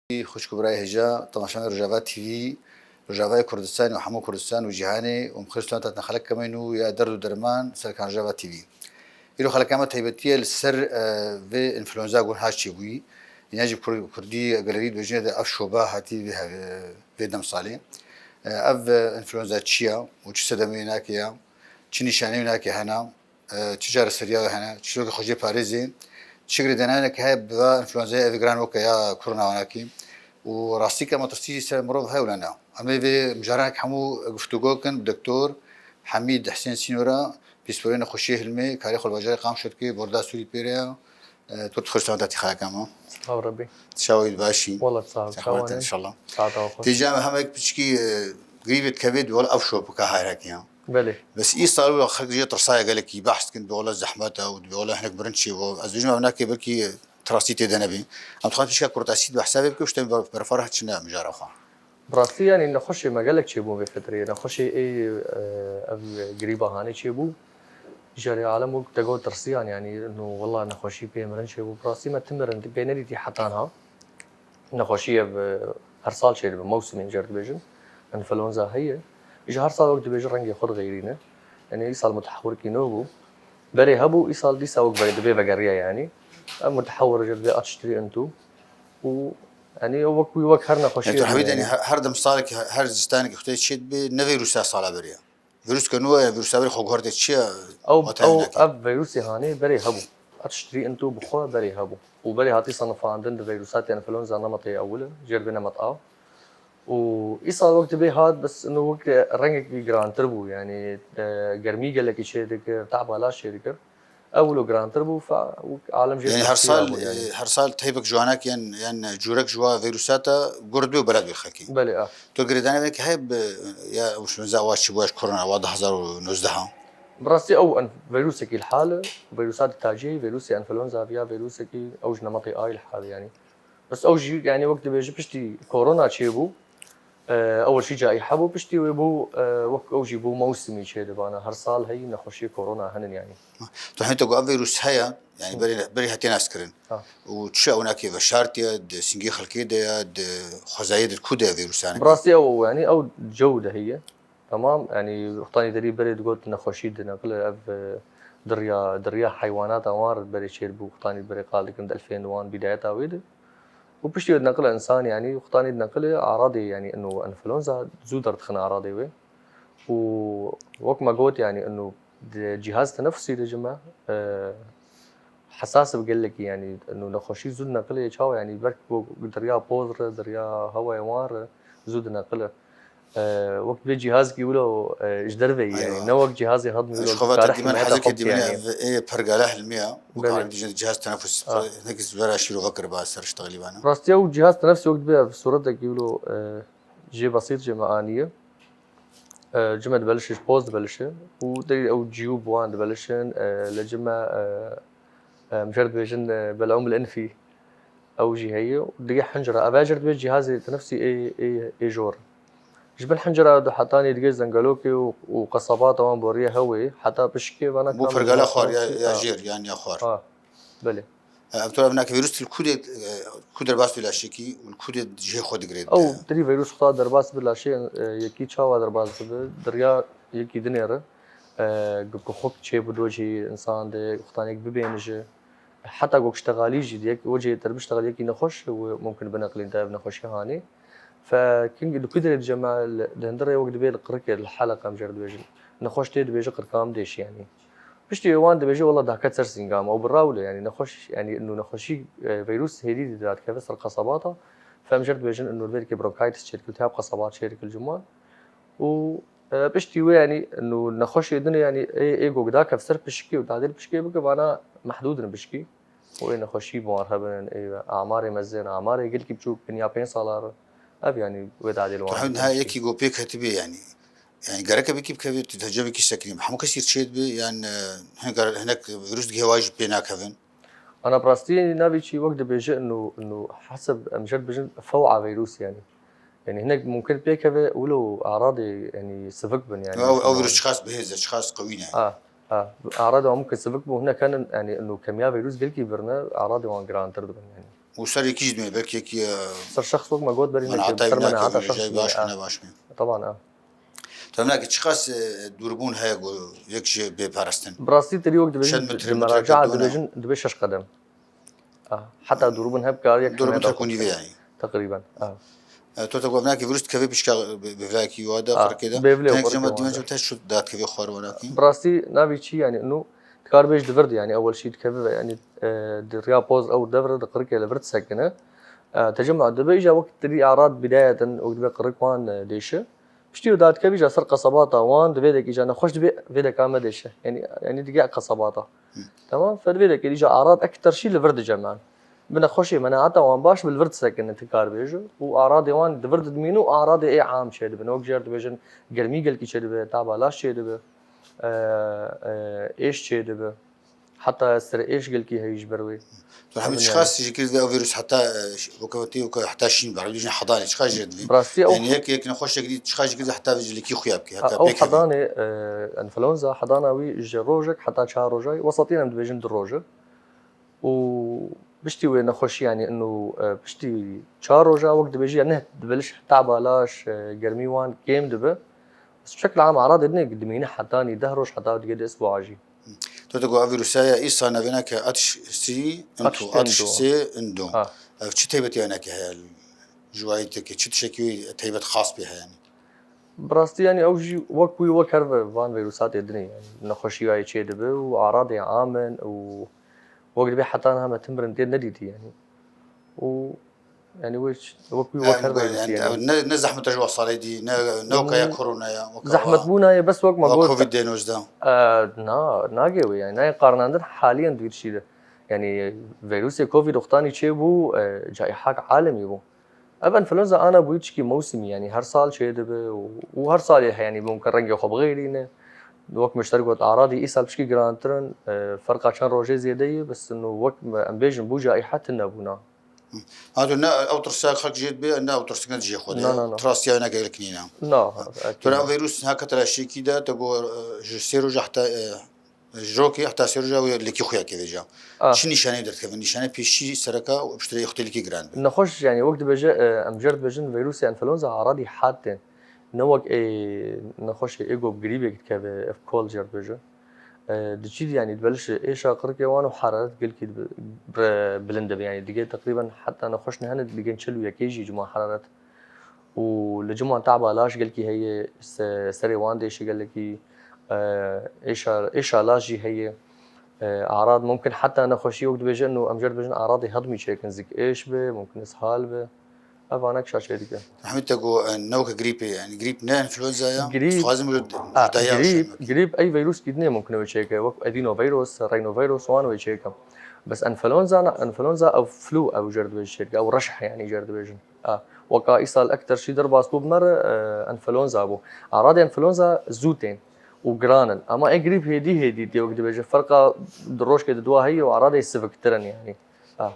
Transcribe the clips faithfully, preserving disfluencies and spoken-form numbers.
Xwişk û birayê hêja, temaşevanê Rojava T V, Rojavayê Kurdistan û hemû Kurdistan û cîhanê û min xêr û selamet hatine xeleka me nû ya derd û derman ser kanala Rojava T V. Îro xeleka me taybetî ye li ser, e, vê înfluenza ku niha çêbûyî. Yan jî bi kur-, kurdî gelerî dibêjin de ev şoba hatî vê hev-, vê demsalê. E, ev, e, înfluenza çi ye û çi sedemê wê nake ya? Çi nîşaneyê wê nake hene? E, çi çareseriya wê hene? Çi şokê xwe jê parêzê? Çi girêdanayeke heye bi va înfluenzayê evê giran weke ya korona wanakî? Û rastî ke metirsî ser mirov heye wila na? Em ê vê mijaran hemû guftûgo kin bi Doktor Hemîd Husên Sînora, pîsporê nexweşiyê Hilmê, karê xwe li bajarê Qamişlo dike, borda Sûrî pêre ya. E, tu dixwî selamet hatî xeleka me. Sağ ol Rebî. Çawa yî, baş î? Wela sağ ol. Selamet, çawa ne? İnşallah. Saeta xwe xweş. Tê cem hemek piçkî, e, girîvê dikevê di wela ev şopika hayrekî ya. Belê. Bes îsal wila xelk jê tirsaya gelekî behs dikin, bi wela zehmet e û bi wela hinek mirin çêbû. Ez dibêjim ev nake belkî tirastî tê de nebî. Em dixwazin piçka kurtasî di behsa vê bike û ji te berfar çine mijara xwe. Bi rastî, yanî nexweşê me gelek çêbûn vê fetreyê. Nexweşê ê, e, ev girîba hanê çêbû. Jarê alem wek te got tirsiyan, yanî no wela nexweşî pê mirin çêbû. Bi rastî me ti mirin pê nedîtî heta niha. Nexweşî ev, e, her sal çêdibe, mewsimê jê re dibêjin. Enfluenza heye. Ji her sal wek dibêjin rengê xwe dixeyrîne. Yanî îsal mutehewirkî nû bû. Berê hebû, îsal dîsa wek berê dibê vegeriya yanî. Ev mutehewir jê re dibê H three N two. Û yanî wek wî wek her nexweşiyê Doktor Hemîd, yanî her, her demsalekî, her zistanekî xwe tê çêdibe, ne vîrusa sala berê ye. Vîruska nû ye, vîrusa berê xwe guhertê çi ye? Ew, ew, ev vîrusê hanê berê hebû. H three N two bi xwe berê hebû. Û berê hatî sinifandin di vîrusatê enfluenza nemetê ewil e, jê re dibê nemet A. Û îsal wek dibê hat, bes ino wek rengekî girantir bû, yanî, e, germî gelekî çê dikir, teba laş çê dikir. Ew wilo girantir bû, fa, wek alem jê Yanî her sal, bû, yanî. E, her sal teybek ji wanek yan, yan cûrek ji wa vîrusata gur dibê û bela dibê xelkî. Belê, a. Tu girêdanê vê ke heye bi, ya, û şûnza wa çi bû, ya ji korona wa du hazar û nozdeh a? Bi rastî ew en, vîrusekî li hal e, vîrusatê tacî, vîrusê enfluenza viya vîrusekî ew ji nemetê A li hal e, yanî. Bes ew jî, yanî wek dibêje piştî korona çêbû, e, ewil jî caîhe bû, piştî wê bû, e, wek ew jî bû mewsimî çêdibana. Her sal heyî nexweşiyê korona henin yanî. Tu hemî te got ev vîrus heye, yanî Hı. berê, berê hatiye naskirin. Ha. Û çi ew nakê veşartiye, di sîngê xelkê de ye, di xwezayê de ku de ye vîrus yanî? Bi rastî ew, yanî ew cew de heye. Temam, yanî wextanî derî berê digot nexweşî dineqile ev, e, di riya, di riya heywanata wan re berê çêdibû, wextanî berê qal dikin di elfên wan bîdayeta wê de. Û piştî wê dineqile însan, yanî wextanî dineqile aradê, yanî ino enfluenza zû derdixin aradê wê. Û wek me got, yanî ino di cîhaz tenefusî de ji me, e, hesas bi gelekî, yanî ino nexweşî zû dineqile çawa, yanî ber ku di riya poz re, di riya hewayê wan re zû dineqile. E, wek vê cîhazkî wilo, e, ji derve ye, yanî Eywa. Ne wek cîhazê hedmî Ji wilo xwe ve dikare tedîmen himeta hezekê xwe dîmenê yanî. Ev ê pergala hilmiya. Wek Belê. Arî dijin cihaz tenefusî Ah. Hinek ji vera şîrove kiriba ser ji texlîbana. Rastî ew cîhaz tenefusî wek dibe ev sûretekî wilo, e, jê besît jê me aniye. E, ji me dibelişe, ji poz dibelişe. Û derî ew ciyû bi wan dibelişin, e, li ji me, e, e, em jê re dibêjin, e, bel'um el-enfî. Ew jî heye. Dige hincera. Ev jê re dibê cîhazê tenefusî ê, ê, ê jor. Ji bin hincera du hetanî dige zengelokê û, û qesabata wan boriye hewê, heta pişikê vana Bû kamil pergala cihaz xwar ya, tenefusî, ya ha. Jêr, yan ya xwar. Ha, belê. E, ev tora vinake vîrus li ku dê, e, ku derbas dû laşekî û li ku dê cihê xwe digirê Ew te? Dirî vîrus xwe derbas bi laşê, e, yekî çawa derbas dibe? Di riya yekî dinê re, e, ku xwe çê bi dojî însan de, wextanêk bibêne jî. Heta ku ştexalî jî, yek, wecihê te biştexel yekî nexweş, wê mumkin bineqlîn te ev nexweşî hanê. Fe, kingî di ku derê dije me li, di hundirê wek dibê li qirikê, li heleqa em jê re dibêjin. Nexweş tê dibêje qirika min dêşî, yanî. Piştî wê wan dibêje, wela dahket ser sînga me. Ew bi rawle, yanî nexweş, yanî ino nexweşî, e, vîrus hêdî dî dadikeve ser qesabata. Fe em jê re dibêjin, ino li vê dikê bronchitis çêdikil, tihab qesabat çêdikil ji me. Û, e, piştî wê, yanî, ino nexweşê din, yanî, ê, ê gogda kev ser pişikê û tadêl pişikê bike, vana mehdûd in pişikî. Û ê nexweşî bi wan hebin, ê amarê mezin, amarê gelkî biçûk, bin ya pênc sala re. Ev, yanî, wê tadêl wan Hewin ha pişikî. Yekî go pêk hetibe, yanî. Yanî, gereke bikî bikevê, tu hecebekî sekinî. Hemû kesî çê dibe, yan, e, hinek, hinek vîrus digihê wa jî pê nakevin. Ana bi rastî navê çî wek dibêje, ino, ino heseb em jê re dibêjin few'a vîrus, yanî. Yanî hinek mumkin pêkeve, wilo aradê, yanî sivik bin, yanî. Ew, ew vîrus çiqas bihêz e, çiqas qewî ne. A, a, aradê wan mumkin sivik bû, hinek henin, yanî ino kemiya vîrus gelkî birine, aradê wan girantir dibin, yanî. û ser yekî jî dimê belkî yekî, e, Ser şexs wek me got berî menata ser wî nake, menata wî şexs jî baş a. ne baş bî. Taban a. Tabii ki çiqas, e, dûrbûn heye ku yek jê bê parastin. Bi rastî terî wek dibêjin di meraca dibêjin dibê şeş qedem. A, heta dûrbûn hep kar yek dûrbûn metre ku nîvê yani. Teqrîben. A. E, to te govnakî vîrus dikeve pişka bi vekî wada qirkê de. Bêvlê qirkê wada. Te şu dat keve xwar wanakî. Bi rastî navî çi yani nu dikar bêj di vir de yani ewel şî dikeve ve yani, e, di riya poz ew devre di qirkê li vir disekine. E, tecema dibe îja wek tirî arad bidayeten û dibe qirik wan, e, dêşe. Piştî wê dadikevî ja ser qesabata wan di vê dekî ja nexweş dibê vê deka me dêşe. Yanî, yanî dige qesabata. Tamam, fe di vê dekê dî ja arad ekter şî li vir diceman. Bi nexweşê menaeta wan baş bi li vir disekine ti kar bêje. Û aradê wan di vir didimîne û aradê ê am çêdibin. Wek jêr dibêjin germî gelkî çêdibe, taba laş çêdibe, e, e, êş çêdibe. Heta serê êş gelkî heyî ji ber wê. Tu hemî çiqas jî kir de ew vîrus heta, e, ş-, weke wetî weke heta şîn ber, dibêjin hedanê çiqas jê dibî. Bi rastî ew. Yani yek, yek nexweşek dî çiqas jî kir de heta vê ji lekî xuya bikî, heta pêkevî. Ew hedanê, e, enfluenza, hedana wî ji rojek heta çar rojay, wesatî em dibêjin du roje. Û piştî wê nexweşî, yani inu, e, piştî çar roja wek dibêjî, yani ne dibeliş taba laş, e, germî wan kêm dibe. Bes bi şekil am aradê dinê dimîne hetanî deh roj heta digê di isbu'a jî. Tu digo ev vîrusa ya îsa navêna ke atiş sî into, atiş sê into. Ev çi taybetiyane ke heye? Ji wayî te ke çi tişekî wî taybet xas pê heye yani? Bi rastî yani ew jî wek wî wek her van vîrusatê dinê yani nexweşî wayê çê dibe û aradê am in û wek dibê heta niha me tim birindê nedîtî yani. Û yani wê ç-, wek wî wek her vîrusî yani. Ne, ne zehmet e ji wesalê dî, ne, ne weka ya korona ya, weka zehmet bûna ye, bes wek me got. Covid dê nozdeh. E, na, nagê wê yani, nayê qarnandin haliyen di vî tiştî de. Yani vîrusê Covid wextanî çêbû, e, caîhak alemî bû. Ev enfluenza ana bûyî tişkî mewsimî, yani her sal çêdibe û, û her salê heye, yani mumkin rengê xwe bixêrîne. Wek min ji te re got, aradî îsal pişkî girantir in, e, ferqa çend rojê zêde ye, bes ino wek em bêjin bû caîha tune bûna. Ha, tu ne ew tirsa xelk jê dibe, ne ew tirsikin jê xwe de. Na, na, na. Tirasiya wê ne gelek nîne. Na, tu ne ew vîrus heke te re şêkî de, te got, e, ji sê roja heta, e, Ji rokê heta sê roja wê lekî xuya kevêja. Ah. Çi nîşaneyê derdikevin? Nîşane pêşî sereka û piştre yê xwe tê lekî giran be. Nexweş, yani wek dibêje, e, em jêr dibêjin vîrusê enfluenza aradî hat tên. Ne wek ê nexweşê ê go bi grîbek dikeve, ev kol jêr dibêje. E, diçî yani dibeliş êşa qirikê wan û heraret gelkî dibe, bre-, bilind dibe. Yani digê teqrîben heta nexweş nehene digên çil û yekê jî cuma heraret. Û li ciman taba laş gelkî heye, se-, serê wan dêşe gelekî, e, êşa, êşa laş jî heye. E, arad mumkin heta nexweşî wek dibêjin û em jê dibêjin aradê hedmî çêkin, zik êş be, mumkin ishal be. Ev anek şa çêdike. Mehmet te got, e, ne weke grîpê, yani grîp ne enfluenza ya? Grîp, dixwazim ji, ha, ji daya grîp, şemek. Grîp ey vîrus kî dinê mumkin wê çêke, wek adenovirus, rhinovirus, wan wê çêke. Bes enfluenza ne, enfluenza ew flu ew jê dibêjin çêdike, ew reşh yani jê dibêjin. A, weka îsal ekter şî derbas bû bi me re, e, enfluenza bû. Aradê enfluenza zû tên û giran in. Ama ê grîp hêdî hêdî tê wek dibêje. Ferqa di rojkê di dua heye û aradê siviktir in yani. A.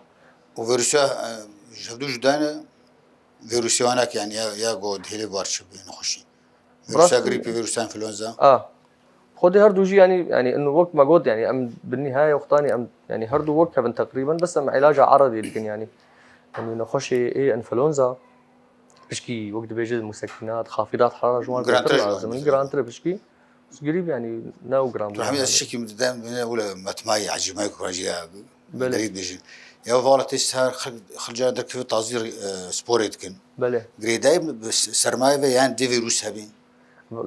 Û vîrusa, e, ji hevdû cuda ne, vîrusê wanak yani ya, ya go dihêlê bar çi bi nexweşî. Vîrusa grîpê, vîrusa enfluenza. A. Xwedê her du jî, yanî, yanî, ino wek me got, yanî, em bi nihayê wextanî em, yanî, her du wek kevin teqrîben, bes em îlaca eredî dikin, yanî. Yanî, nexweşê ê enfluenza, pişkî, wek dibêje, musekînat, xafidat, herara ji wan girantir lazim in, girantir pişkî. Grîp, yanî, ne û giran bû. Hemî ez şekî min dide, min wile metmayî, ecîmayî ku jî ya. Belê. Berî dibêjin. Ya vala tê ser xil-, xilca derkeve tazî, e, sporê dikin. Belê. Girêdayî bi s-, sermayê ve yan dê vîrus hebî.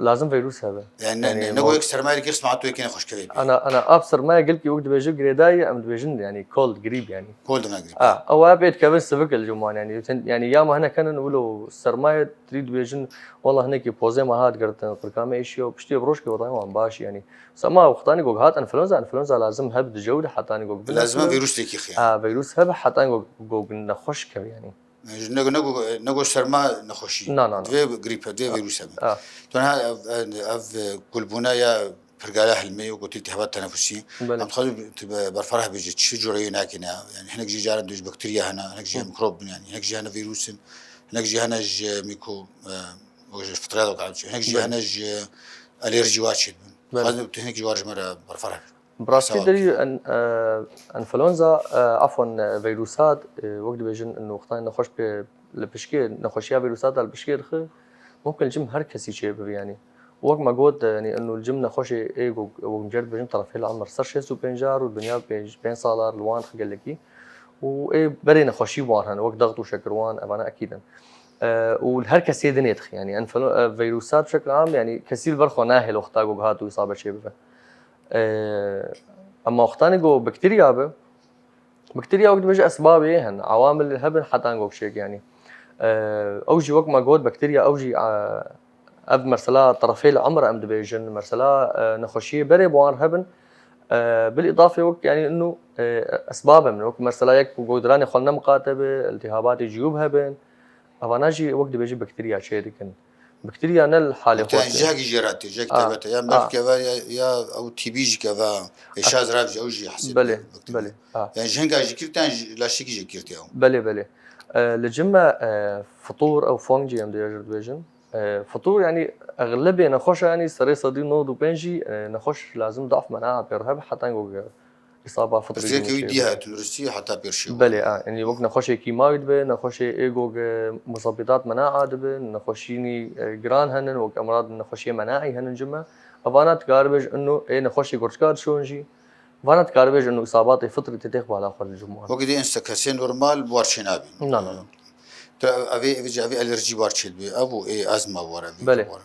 Lazim vîrus hebe. Yani ne, yanî ne, ne go yek sermayê dikir sima tu yekê nexweş kevê pê. Ana, ana, ab sermayê gelkî wek dibêje girêdayî, em dibêjin, yanî cold, grîp, yanî. Cold ne grîp. A, ew ab êt kevin sivikil cuman, yanî. Sen, yanî ya me hene kenin wilo sermayê tirî dibêjin, wela hinekî pozê me hat girtin, qirka me êşiya û piştî bi rojkê wextanî wan baş, yanî. Sema wextanî gog hat enfluenza, enfluenza lazim heb di cew de hetanî gog. Lazim e vîrus lêkî xiya. A, vîrus hebe hetanî gog, gog nexweş keve, yanî. Ji ne, ne, ne go serma nexweşî. Na, na, na. Divê grîp e, divê vîrus hebe. A. Tu niha ev, ev, ev kulbûna ya pirgala hilmê û gotî iltihabat tenefusî. Belê. Em dixwazin tu be-, berfireh bêje, çi cure yê nakine? Yani hinek jî caran dû ji bakteriya hene, hinek jî mikrop bin, yani hinek jî hene vîrus in, hinek jî hene ji mîko, e, wek ji fitriya de, hinek jî hene ji alerjî wa çêdibin. Belê. Dixwazin tu hinek ji war ji me re berfireh bêje. Bi rastî derî en-, e, enfluenza, e, afwan, e, vîrusat, e, wek dibêjin, û wextayê nexweş pê li pişkê, nexweşiya vîrusat li pişkê dixe, mumkin li cem her kesî çêbibe, yanî. Wek me got, e, yanî, û li cem nexweşê ê go-, wek micer dibêjin, terefê li emir ser şêst û pênc û dinya pênc, pênc salar li wan dixe gelekî. Û ê berê nexweşî wan hene, wek dext û şekirwan, evana ekîd in. E, û li her kesê dinê dixe, yanî, enflu-, e, vîrusat bi şekil am, yanî, kesî li ber xwe nahêle wexta go hat û îsabe çêbibe. E, ema wextanê go bakterya be, bakterya wek dibêje esbabê hene, ewamil hebin heta go çêk, yanî. E, ew jî wek me got, bakterya ew jî, e, ev mesela terefê li emir em dibêjin, mesela, e, nexweşiyê berê bi wan re hebin, e, bil îdafê wek, yanî, inu, e, esbab hebin, wek mesela yek ku godrarê xwe nemiqate be, iltihabatê ciyûb hebin, evana jî wek dibêje bakterya çê dikin. Bakterya ne li halê xwe. Cihekî jê re tê, cihekî taybet e. Ya merv keve, ya, ya ew T B jî keve, ê şaz rev jî, ew jî hesîb. Belê, belê. Ha. Yani ji hinga jî girtiyan, ji laşikî jî girtiya. Belê, belê. E, li cim me, e, fitûr ew fong jî em dê jir dibêjin. E, fitûr, yani, exlebê nexweşa, yani, serê sedî nod û pênc jî, e, nexweş lazim daf mena'a pê re hebe heta go îsaba fitrî. Pirsgirêkê wî dî heye, tunduristî heta pêşî. Belê, a, yani, wek nexweşê kîmawî dibe, nexweşê ê go, e, musabîtat mena'a dibe, nexweşînî, e, giran henin, wek emrad nexweşiyê mena'i henin cim me. Evana dikaribêj inu, ê nexweşê gurçika dişon jî. Vana dikaribêj inu îsabatê fitrî tê têx bala xwe li cim wan. Wekî dê insa kesê normal bar çê nabî. Na, na, na. Te evê, evê, evê alerjî bar çê dibe. Ev û ê ezma bar evê. Belê. Bar.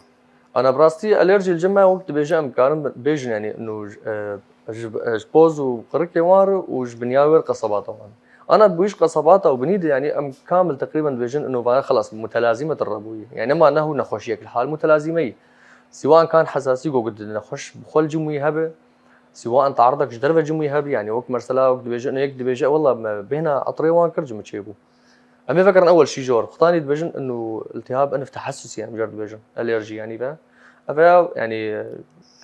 Ana bi rastî alerjî li cem me wek dibêje em karin bêjin, yanî, inu, e, ji, e, ji poz û qirikê wan re û ji binya wê re qesabata wan. Ana bi wî ji qesabata û binî de, yanî, em kamil teqrîben dibêjin inu vana xelas mutelazîme te rebûyî. Yanî, nema nehu nexweşiyek li hal mutelazîme yî. Siwa in kan hesasî go nexweş bi xwe li cim wî hebe, siwa in tearidek ji derve cim wî hebe, yanî, wek mesela wek dibêje, inu yek dibêje, wela me bêhna etirê wan kir cim çêbû. Em ê vekirin ewel şîjor. Xtanî dibêjin inu iltihab enf tehessusî em jê re dibêjin. Alerjî yanî ve. Ev ya, yanî,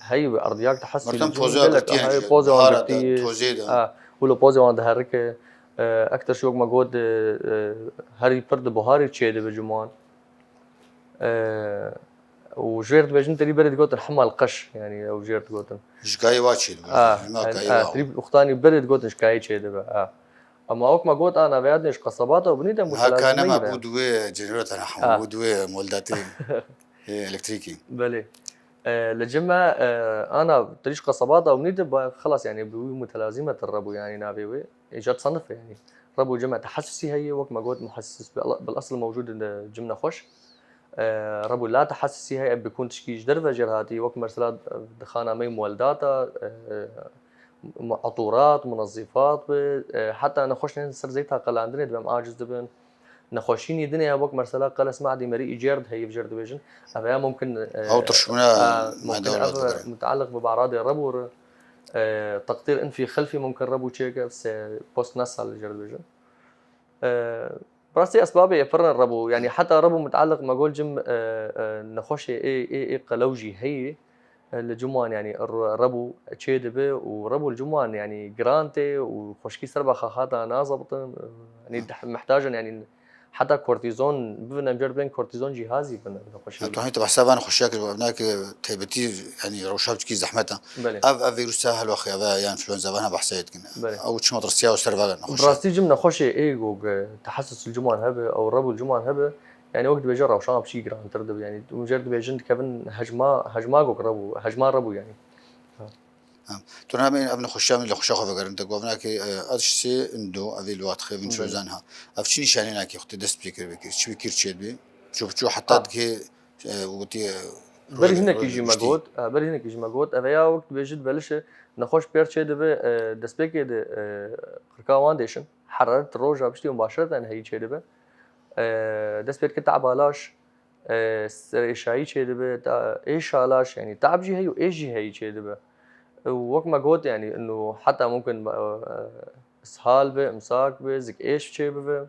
hey, erdiyak tehessusî. Merdim poza girtî, hey, poza wan girtî. Tozê de. Ha, û li poza wan diherike. E, ektir şi wek me got, e, e, herî pir di buharî çê dibe cim wan. E, û jê re dibêjin terî berê digotin hemal qeş, yanî ew jê re digotin. Ji kayê wa çê dibe. Ha, hema ha, kayê ha, wa. Terî wextanî berê digotin ji kayê çê dibe. Ha. Ama wek me got, ana veya din ji qesabata û binî de mutelazîme. Ha, ka nema bû di wê jeneratera hema, bû di wê moldatê, e, elektrîkî. Belê. E, li cim me, e, ana terî ji qesabata û binî de ba, xelas, yanî bi wî mutelazîme te rebû, yanî navê wê. Îcat sanif e, yanî. Rebû cim me tehessusî heye, wek me got, muhessis bil, bil asl mewcûd in cim nexweş. E, rebû la tehessusî heye, ev bikûn tişkî ji derve jê re hatî, wek mesela, e, dixana me mueldata, e, mu-, etûrat, munezîfat be, e, heta nexweşên ser zeyta qelandinê dibe em aciz dibin. Nexweşînî dinê ya wek mesela qeles me'dî merî îcêr heye jê re dibêjin. Ev ya mumkin, e, ew tirşmûna, e, mumkin ev mutealliq bi baradê rebû re. E, teqtîr infî xelfî mumkin rebû çêke, se post nasal jê re dibêjin. E, bi rastî esbabê yê pir in rebû. Yanî heta rebû mutealliq me got cim, e, e, nexweşê ê, ê, ê qelew jî heye. E, li cim wan, yanî, r-, rebû çê dibe û rebû li cim wan, yanî, giran tê û xweşkî ser be xaxata nazebtin, e, yanî, deh-, mihtac in, yanî, heta kortîzon bibin, em jê re dibên kortîzon cîhazî bin, bi xweşî. Heta hîn te behsa van xweşiya kir, ev nake taybetî, yanî, rewşa biçikî zehmet e. Belê. Ev, ev vîrusa helwaxê, ev, yan influenza, van behsa yê dikin. Belê. Ew çi metresiya û ser ve nexweş e. Bi rastî cim nexweşê ê go, e, tehessus li cim wan hebe, ew rebû li cim wan hebe, yanî, wek dibêje rewşan pişî girantir dibe. Yanî, hûn jê re dibêjin dikevin hejma, hejma gok rebû, hejma rebû, yanî. Ha. Ha. Tu nabên ev nexweşiya min li xweşa xwe vegerin, te govnakê, e, ad şişê indo, ev ê li wat xêvin çozan ha. Ev çi nîşanê nake xwe te dest pê kir bikir, çi bikir çê dibe, çû biçû heta dikê, e, wetî, e, berî hinekî jî me got, e, berî hinekî jî me got, ev ya wek dibêjit belişe, nexweş pêr çê dibe, e, destpêkê de, e, qirka wan dêşin, heraret roja piştî mubaşereten heyî çê dibe. E, dest pê dike teba laş, e, serêşayî çêdibe, ta-, êşa laş, yanî tab jî heye û êş jî heyî çêdibe. Û wek me got, yanî, ino heta mumkin, e, e, ishal be, imsak be, zik êş çêbibe.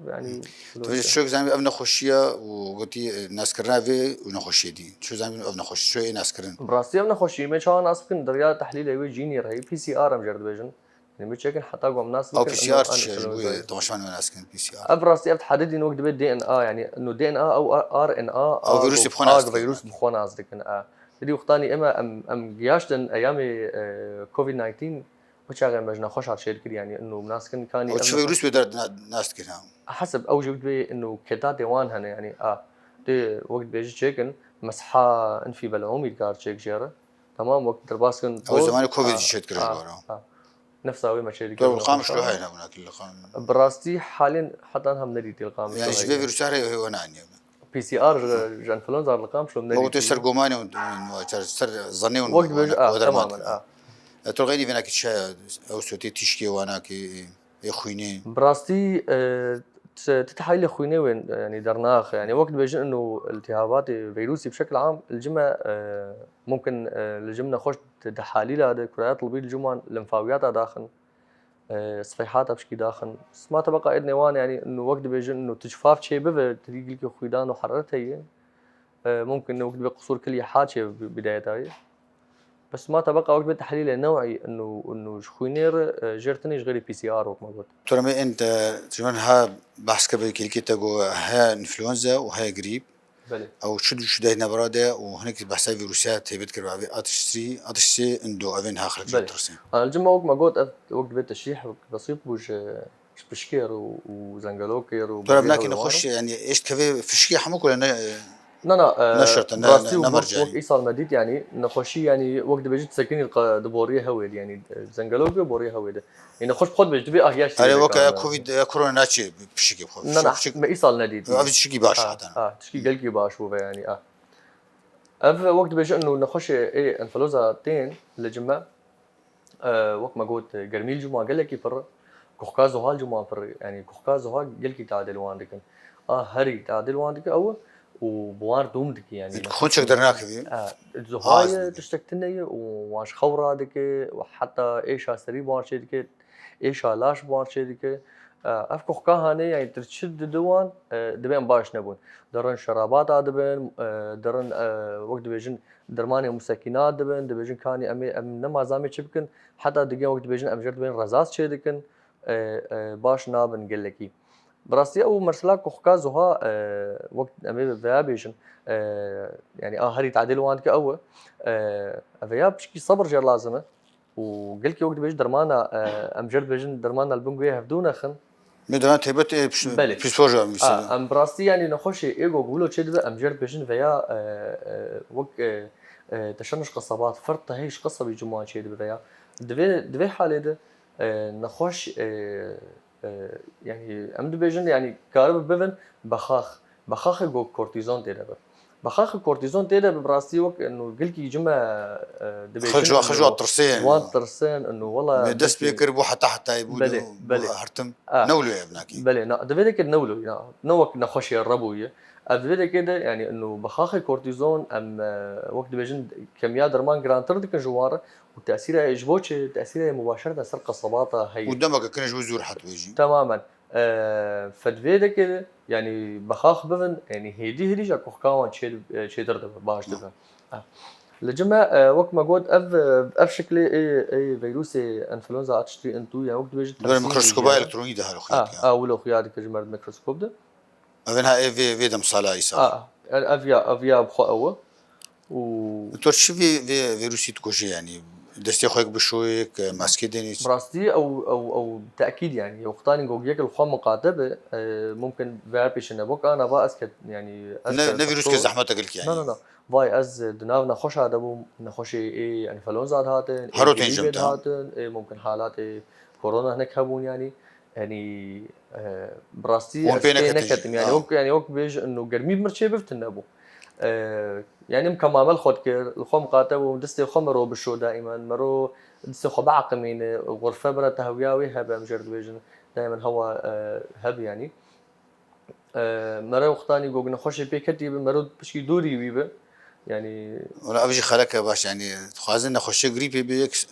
Yanî, tu vê çok zanî ev nexweşiya û gotî, e, naskirina vê û nexweşiyê dî. Çok zanî ev nexweşî, çok ê naskirin. Bi rastî ev nexweşî, me çawa nas bikin, derya tehlîlê wê cînî re heye, P C R em jê re dibêjin. Yanî, me çekin heta ku em nas bikin. Ew P C R çi ye? Wê temaşevan nas bikin P C R. Ev rastî, ev tehedidîn wek dibe D N A, yanî, no D N A ew R N A, ew vîrusê bi xwe nas dikin. Vîrus bi xwe nas dikin, e. Di wextanî ema em, em giyaştin eyamê, e, covid nineteen, o çaxê me ji nexweş hat şêr kir, yanî inu nas kin kanî Ew em çi nexweş- vîrus bê derd na-, nas dikir ha? Hesib ew jî dibê inu ketatê wan hene, yanî a, dê wek dibêjî çêkin, mesha infî bel'ûmî dikar çêk jê re. Tamam, wek derbas kin Ew bor, zemanê covid a, jî çêt kir ji a, wan re. A. Nefsa wê me çêdikir. Tu li Qamişlo heye ne winakî li Qam- Bi rastî halên heta niha em nedîtî li Qamişlo. Yani ji vê vîrusa re hê we naniye. P C R ji, ji enfluenza li Qamişlo em nedîtî. Wextê ser gomanê hûn, hûn, ser, ser zanê hûn Wek dibêje, a, temamen, a. E, tu xeynî vênakî çi ew sotê tişkê wanakî ê xwînê? Bi rastî, e, ti, ti tehlîlê xwînê wên, e, yanî dernaxe. Yanî wek dibêjin inu iltihabatê vîrusî bi şekil am li cim e, e, mumkin, e, li cim nexweş di, di halîla de kuraya tilbî li cim wan lenfawiyata daxin, e, sifeyhata pişkî daxin. Sima tebeqa êdnê wan, yanî inu wek dibêjin inu tu şifav çê bibe, tu dî gilkê xwîdan û heraret heye. E, mumkin wek dibe qisûr kilî ha çê bi-, bidayeta ye. Bes ma tebeqa wek dibe tehlîlê new'î inu, inu ji xwînê re, e, jêr tinê ji xêrî P C R wek me got. Tu re me ên te, ji min ha behs ke bi kêlkê te got, heye influenza û heye grîp. Belê. Ew çi du çi dayî nebra de û hinek behsa vîrusiya têbit kir, ev ê atişsî, atişsê indo, ev ê niha xelk jî Belê. Tirsê. A, li cim me wek me got, ev wek dibe teşrîh wek besît bû ji, ji pişkê re û, û zengelokê re û Tu re bavê binakî hewlê wan nexweş, re. Yani êşt kevê fişkê hemû kule ne, Na, na, e, ne şert e, ne, rastî ne, û ne wek, mercê wek ye. Îsal me dît, yanî nexweşî, yanî wek dibêjî sekinî qe-, di boriyê hewê de, yanî, e, zengelokê boriyê hewê de. Yanî nexweş bi xwe dibêjî, dibê ah, yaş Erê, têbê wek ya kanê. Covid, ya korona naçê pişikê bi xwe. Na, na, Pişik- me îsal nedît. Ev tişikî baş Ha, hatan. ha, tişkî gelkî baş bû ve, yanî, ah. Ev wek dibêje inu nexweşê ê enfluenza tên li cim me, e, wek me got, germî li cim wan gelekî pir e, kuxka zuha li cim wan pir e, yanî kuxka zuha gelkî tadê li wan dikin. A herî tadê li wan dike ew e û bi wan dûm dike, yanî Xunçek dernakevî. E, zuha ye, tiştek tune ye û wan ji xew radike û heta êşa serî bi wan çê dike, êşa laş bi wan çê dike. E, ev kuxka hanê, yanî tu çi dide wan, e, dibên baş nebûn. Dirin şerabata dibin, e, dirin, e, wek dibêjin dermanê musekînat dibin, dibêjin kanî em ê, em nema zamê çi bikin, heta digên wek dibêjin em jê re dibên rezaz çê dikin, e, e, baş nabin gelekî. Bi rastî ew mesela kuxka zuha, e, wek em ê veya bêjin, e, yanî a herî tadê li wan dike ew e, e, ev ya pişkî sebir jê re lazim e. Û gelkî wek dibêjin dermana, e, em jê re dibêjin dermana li bin guhê hevdû nexin. Mê derman taybet ê pis-, Belê. Psîkolojî em A, vîsînin. Em bi rastî, yanî nexweşê ê ku wilo çê dibe, em jê re dibêjin veya, e, e, wek, e, e, teşennuş qesebat, ferd tehîş qesebî cim wan çê dibe veya. Di vê, di vê halê de, e, nexweş, e, e, yanî em dibêjin, yanî karibe bibin bexax. Bexaxê ku kortîzon tê de be. Bexaxê kortîzon tê de be, bi rastî wek, inu, gilkî cim e, e, dibêjin, Xwe ji wan, xwe ji inu, wan tirsê, inu. Wan tirsin, inu, wela Mê dest pê kir bû heta hetayî bû, Belê, inu, belê. Hertim. A. Ne wilo ye binakî. Belê, na, divê de kir ne wilo, na, ne wek nexweşê re bûye. Ev divê de kir de, yanî, inu, bexaxê kortîzon, em, e, wek dibêjin, kemiya derman girantir dikin ji wan re û tesîra ji bo çi, tesîra mubaşereten ser qesebata heye. Û demeke kin ji bo zûr het wê jî. Temamen. E, fedvê dike, yanî bexax bibin, yanî hêdî hêdî ja kuxka wan çê-, e, çêtir dibe, baş dibe. E. Li cim e, e, wek me got, ev, ev şiklê ê, ê vîrusê enfluenza A H three N two, yanî wek dibêjin Li ber tersîn mikroskoba jî ye. Elektronî de her xuyat A, ya. A, wilo xuya dike ji mer di mikroskop de. Ev ên ha ê vê, vê demsala îsal. A, ev ya, ev ya bi xwe ew e. Û Doktor, çi vê, vê vîrusî dikuje, yanî destê xwe yek bişoyek, maskê denî? Bi rastî ew, ew, ew tekîd, yanî wextanî ku yek li xwe miqate be, e, mumkin veya pêşine bok ana va ez ket, yanî ez Ne, ket ne vîrus doktor. Ke zehmet e gelkî, yanî. Na, na, na. Vay ez di nav nexweşa de bûm, nexweşê ê enfluenza dihatin, ê Hero tên grîpê cim te. Dihatin, ê mumkin halatê korona hinek hebûn, yanî. Yanî, e, bi rastî Hûn ez pê pê neketin neketim. Yanî, ha. Wek, yanî wek bêj inu germî bi mir çê biftin nebû. E, yanî min kemamel xwe dikir, li xwe miqate bûm, destê xwe mero bişo daîmen, mero destê xwe biaqimîne, xurfe bira tehwiya wê hebe, em jê re dibêjin, daîmen hewa, e, hebe yanî. E, mere wextanî ku nexweşê pê ketî bi, mero pişkî dûrî wî bi. Yanî Wala ev jî xeleke baş, yanî dixwazin nexweşiya grîpê bê yek,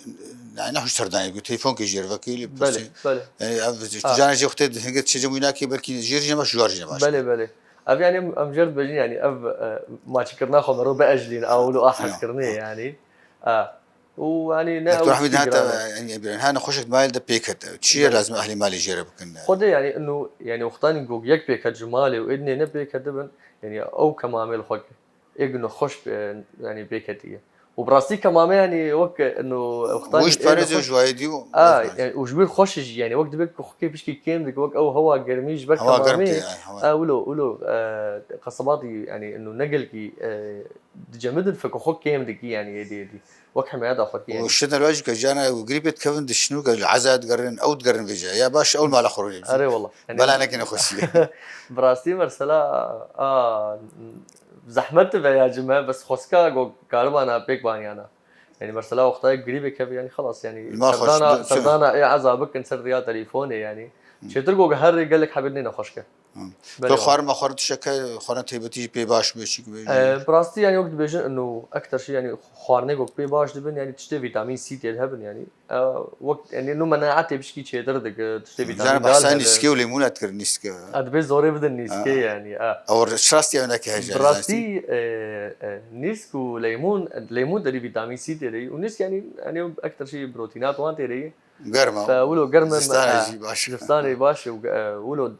yanî nexweş serdanî bû, telefonkê jê re vekî lê Belê, pirsî. Belê. Yanî ev Ha. Cana jê wextê hingê çêcem wî nakê, belkî jê re jî ne baş, ji wan re jî ne baş. Belê, belê. Ev yanî em jê re dibêjin, yanî ev, e, maçîkirina xwe mero biejlîn, a wilo a Ya. Hezkirinê yanî. A. Û, yanî, ne Doktor ew Ehmed, tiştî ha te, giran e. Yanî, Ebîran, ha nexweşek malê de pê ket. Çi ye Belê. Lazim ehlê malê jê re bikin? Xwedê, yanî, inu, yanî, wextanî ku yek pê ket ji malê û êdinê ne pê ketibin, yanî, ew kemamê li xwe ke. ê ku nexweş, e, yanî pê ketiye. Û bi rastî kemame, yanî wek, e, no, wextanî Wî ji ê parêzê nexweş ji wayê dî û A, wek yani, û ji ber xweş jî, yani, wek dibe ku xwekê pişkî kêm dike, wek ew hewa germî ji ber Hewa germ kemamê, tê, yani, hewa. A, wilo, wilo, e, qesebatî, yani, ino ne gelkî, e, dicemidin, feko xwe kêm dikî, yani, êdî, êdî. Wek himaya da xwe, yani. Û şidin roj ke cana û grîpê dikevin di şinû ke li eza digerin, ew digerin vêce. Ya baş ew mala xwe rûnê. Erê wala. Yani, Bela nekine xweşiyê. Bi rastî mesela, a, zehmet dibe ya cime, bes xweska go karibana pêk baniyana. Yani mesela wextayê grîbê keve, yani xelas, yani Ma xweş, serdana, du-, serdana ê eza bikin ser riya telefonê, yani. Hı. Çêtir go her rê gelek hebêt nêne xweşke. Hı. Belê To wa. xwarin me xwarin tişeke, xwarin taybetî jî pê baş be, çi be? E, bi rastî, yani, wek dibêjin, ino ekter şey, yani, xwarinê go pê baş dibin, yani, tiştê vîtamîn C tê de hebin, yani. E, wek, yani, no menaetê pişkî çêtir dike, tiştê vîtamîn Can D behsa hebe. nîskê û lêmûna dikir nîske. A, dibê zorê bidin nîskê, Ha. yani, a. Ew şirastî ew neke hêja Bi rastî, zantî. e, e, nîsk û lêmûn, lêmûn derî vîtamîn C tê de. Û nîsk, yani, yani, ekter şey protînat wan tê de. Germ e. Fe wilo germ e, Zistanê ha, jî baş e. Zistanê baş e, û, e, wilo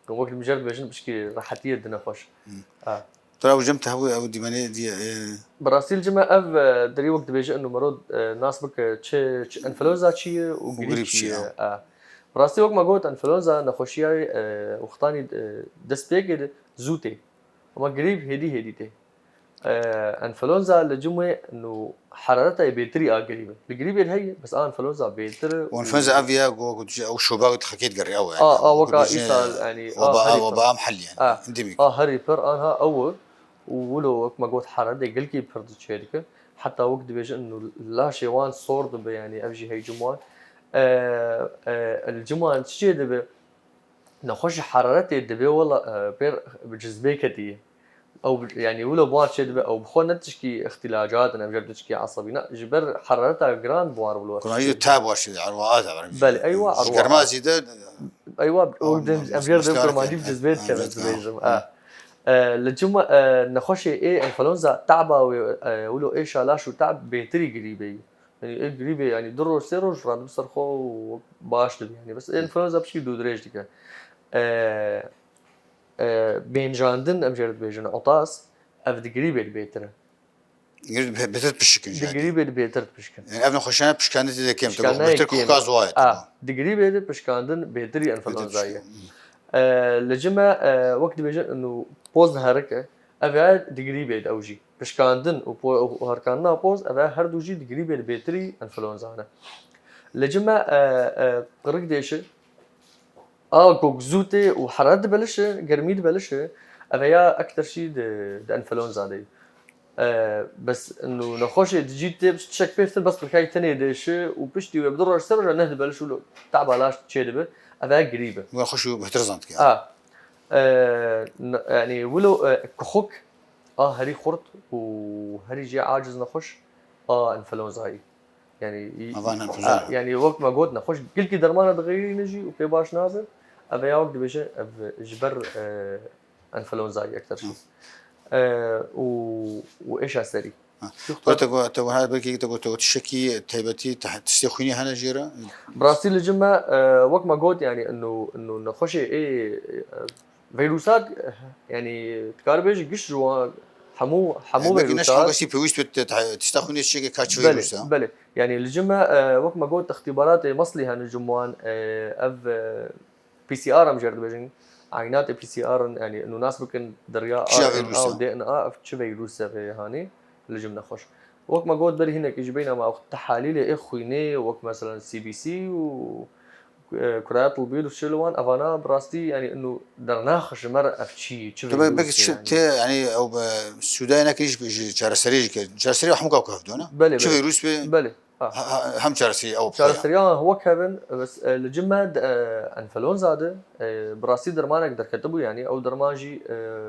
wek li mijer dibêjin pişkî rehetiyê dine xweş. Hmm. Ha. Tura û cem te hebû ew dîmenê diye, e. Bi rastî li cime ev, e, derî wek dibêje ino mero, e, nas bike çi, çi enfluenza çi ye û Û grîp grîp çi çi ye. ye. Ha. Bi rastî wek me got enfluenza nexweşiya, e, wextanî, e, dest pê kir zû tê. Ama grîp hêdî hêdî tê. E, enfluenza li cim wê ino herareta yê bêtirî a grîb e. Li grîbê de heye, bes a enfluenza bêtir e. Û enfluenza ev ya ku, ku tu ew şoba ku dixekê digerê ew e. A, a, weka Dibêje îsal, yani, a, weba, herî a, pir. weba em hel yani. A, Endemîk. A, herî pir anha ew e. Û wilo wek me got heraretê gelkî pir diçêdike. Heta wek dibêje ino laşê wan sor dibe, yani ev jî hey cim wan. E, e, li cim wan çi çê dibe? Nexweş ji heraretê dibe wela, e, pêr bi cizbê ketiye. Ew bi, yani, wilo bi wan çê dibe, ew bi xwe ne tişkî îxtîlacat in, em jê re tişkî esebî ne, ji ber herareta giran bi wan re wilo Kuna çê yê dibe. tab wa şê, erwa a da. Belê, eywa, Ji erwa germa a. zî de, Eywa, ew Tamam, dem, em jê re dem kurmancî bi cizbê dikevin, dibêjim. Ha. E, li cima, e, nexweşê ê enfluenza taba wê, e, wilo ê şalaş û tab bêtirî girîbê yî. Yani, ê girîbê, yani, du roj, sê roj radibe ser xwe û baş dibe. Yani, bes enfluenza pişkî dûdirêj dike. E, e, bênjandin, em jê re dibêjin, otas, ev di girîbê de bêtir e. Gir-, be-, betir pişikin Di jî. girîbê de bêtir pişikin. Yani, ev nexweşiyane pişkandin tê de kêm, Pişkandin bêtir kêm. kuka zuwa ye, A, tamam. di girîbê de pişkandin bêtirî enfluenza ye. E, li cime, e, wek dibêjin, ino poz diherike, ev ya di girîbê de ew jî. Pişkandin û po-, û herikandina poz, ev ya her du jî di girîbê de bêtirî enfluenza ne. Li cime, e, e, qirik dêşi, a, gok zû tê û heraret dibelişe, germî dibelişe, ev ya ekter jî di, di enfluenza de. E, bes ino nexweşê dicî tê, tiştek pêftin, bes qirikayê tenê dêşe û piştî wê bi du roj, sê roja neh dibeliş û taba laş çê dibe, ev ya girîb e. Wê xweş û bêhtir zant ki. A, e, n-, yani wilo, e, kuxuk a herî xurt û herî jê aciz nexweş a enfluenza yî. Yani, Ava ne a, kuzar. yani wek me got nexweş gilkî dermana dixeyirîne jî û pê baş nabe. Ev ya wek dibêje ev ji ber, e, enfluenza yektir. Hı. E, û, û êşa serî. Ha. Doktor. Te got, te got, her belkî te got, te got tiştekî taybetî, te-, tiştê xwînî hene jê re? Bi rastî li cim me, e, wek me got, yani, ino, ino nexweşê ê, e, vîrusat, e, yani, dikare bêje giş ji wan hemû, hemû Yani, belkî ne ji vîrusat. hemû kesî pêwîst be te, te, tişta xwînê çêke ka çi Belê, vîrus e? belê. Yani, li cim me, e, wek me got, îxtîbaratê meslî hene ji wan, e, ev, e, P C R em jê re dibêjin. Eynatê P C R in, yani, ino nas bikin derya Kîja R N A vîrus e? û D N A, ev çi vîrus e vê hanê, li cim nexweş. Wek me got berî hinekî ji beyna me ew tehalîlê ê xwînê, wek meselen C B C û, e, kuraya tilbî û şil wan, evana bi rastî, yani, ino dernaxin ji me re ev çi, çi Tu be-, vîrus belkî e, çi yani. tê, yani, ew be, sûdayê nekirî ji, ji çareseriyê jî ke. Çareserî hemû ka ku hevdû ne? Belê, Çi belê. vîrus be? Belê. Ha. Ha, ha, hem çareserî ew bi xwe ya. Çareseriya wek hevin, bes, e, li cim me de, e, enfluenza de, e, bi rastî dermanek derketibû, yani ew derman jî, e,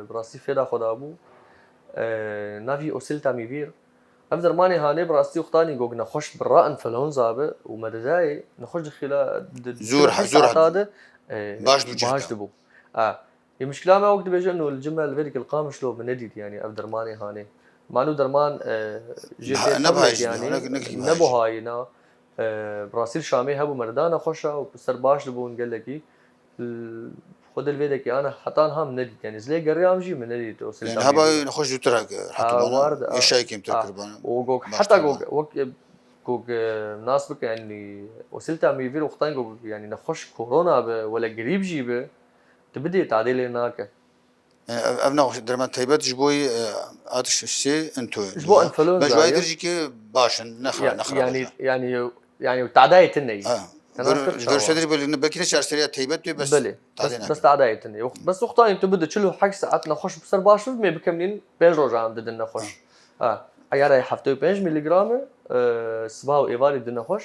bi rastî fêda xwe dabû, e, navî oseltamivir. Ev dermanê hanê bi rastî wextanî gog nexweş bi ra enfluenza be û me didayê, nexweş dixîla di, di Zor, çil pênc zor saeta hadi. de, e, Baş dibû cihda. baş dibû. A, Yê mişkila me wek dibêje, ino li cim me li vê dikil Qamişlo bi nedît, yani ev dermanê hanê. Manu derman, e, jê Ha, tê ne tevlek, bihayî jî, yani, ne, ne, ne bihayî. nebuhayî na, e, bi rastî li Şamê hebû merda nexweşa û ser baş dibûn gelekî. L-, Xwe dil vê dekê ana hetan ha min nedît. Yanî ez lê geriyam jî min nedît o Yanî sîlta heba mî. Nexweş zûtir hak-, Ha, hakimana. War de, Êşayê kêmtir ha. Kiribana. O gok Baş heta kiribana. Gok, wek gok, e, nas bike, yanî o sîlta mîvîr wextan gok, yanî nexweş korona be, wele grîp jî be, tu bidê tadê lê nake. E, ev, ev nexweş derman taybet ji bo yî, e, atiş sê into. Ji bo enfluenza Ben ji wayê ye. Dir jî ki baş in, nexra, Ya, nexra yanî, baş in. Yanî, yanî tadayê tine yî. Ha. Te nas Gör-, kir çawa? Görsede belki ne çarseriya taybet diye bes Belê. Tadê Bes, nake. Bes tadayê tine. Yok, bes wextanî tu bide çil û heşt saet nexweş bi ser baş bim, mê bikemlîn pênc rojan didin nexweş. Ha. Ha. Eyara heft û pênc miligram e, e, siba û êvarî didin nexweş.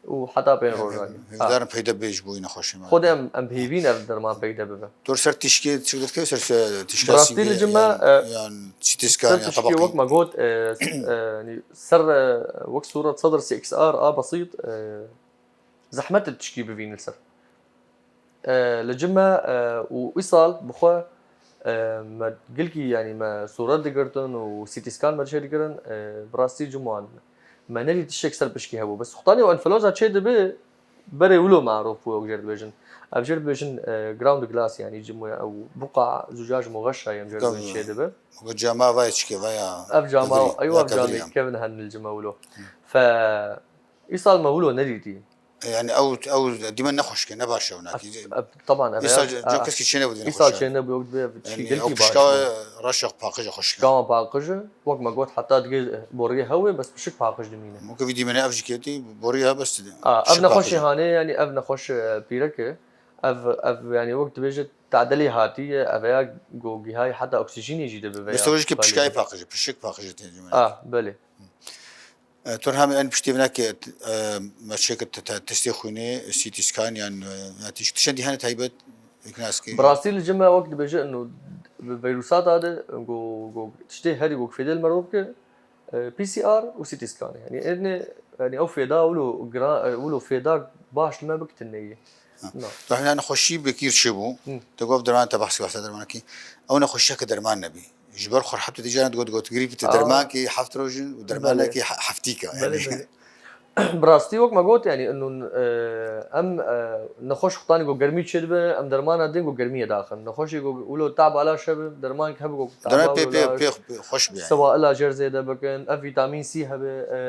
û heta pênc rojan. Hêvdarim peyde bê ji bo wî nexweşê me. Xwedê em, em bi hêvî ne ev derman peyde bibe. Tu ser tişkê tişk dikevî ser se-, tişka Bi rastî sîngê li cim me, yan, e, yan C T scan ser yan tişkê tabaqî. Wek me got, e, s-, e, yanî ser, e, wek sûret sedr C X R a besît, e, zehmet e tişkî bivîn li ser. E, li cim me, e, û îsal bi xwe, e, me gilkî, yanî me sûret digirtin û C T scan me dişe dikirin, e, bi rastî cim wan me nedî tiştek ser pişkî hebû. Bes wextanî enfluenza çê dibe, berê wilo marûf bû, wek jê dibêjin. Ev jê dibêjin, e, ground glass, yanî cim ew buqa zucac muxeşa em jê dibêjin Tabii. Çê dibe. Bu cama vay çike vaya. Ev cama, Keviri, eywa ya ev camê keviri ya. Kevin hen li cim ew wilo. Fe, îsal me wilo nedîtî. Yani ew, ew dîme ne xweşke, ne baş e wina. Ev, ev, taban, ev, Îsa ev, cem ev, keski çêne bû dîme Îsa xweşke. Çêne bû, ev Yani gelkî ew baş pişka e. Raşek paqij e xweşke. Kama paqij e. Wek me got, heta digê boriyê hew ê, bes pişik paqij dimîne. Mumkin vî dîmene ev jî ketî, boriyê ha bes A, ev pişik nexweşê paqij e. Hanê, yani ev nexweş, e, pîrek e. Ev, ev, yani wek dibêje tadilê hatiye, ev ya go gihayê heta oksijînê jî dibe veya Bes ew jî ki pişkayê paqij e, pişik paqij e tê cumhuriyet. A, belê. E, tu hem en piştî vina ke, e, me çêkir te, te, testê xwînê, C T scan yan, e, ya tişt, tiştên dî hene taybet, hêk nas kî. Bi rastî li cim me wek dibêje, ino, bi vîrusata de, go, go, tiştê herî go fêdê li merov ke, e, P C R û C T scan. Yani, êne, yani, ew fêda wilo gra-, e, wilo fêda baş li me bik tune ye. Ha. Na. Tu hemî nexweşî bi kîr çêbû. Hı. Te got derman te behsî wasa dermanekî. Ew nexweşiya ke derman nebî. Ji ber xwe rehet dî caran digot, got, grîpî te Aa. Dermankî heft roj in û Belê. Dermanekî he-, heftîka, Belê, yani. Belê. Bi rastî wek me got, yani, inûn, e, em, e, nexweş wextanî ku germî çêdibe, em dermana din ku germiyê daxin. Nexweşê ku wilo tab ala şebe, dermankî hebe ku tab Derman pê, wilo pê, la pê, pê xweş be, yani. Sewaila jêr zêde bikin, ev vîtamîn C hebe, e,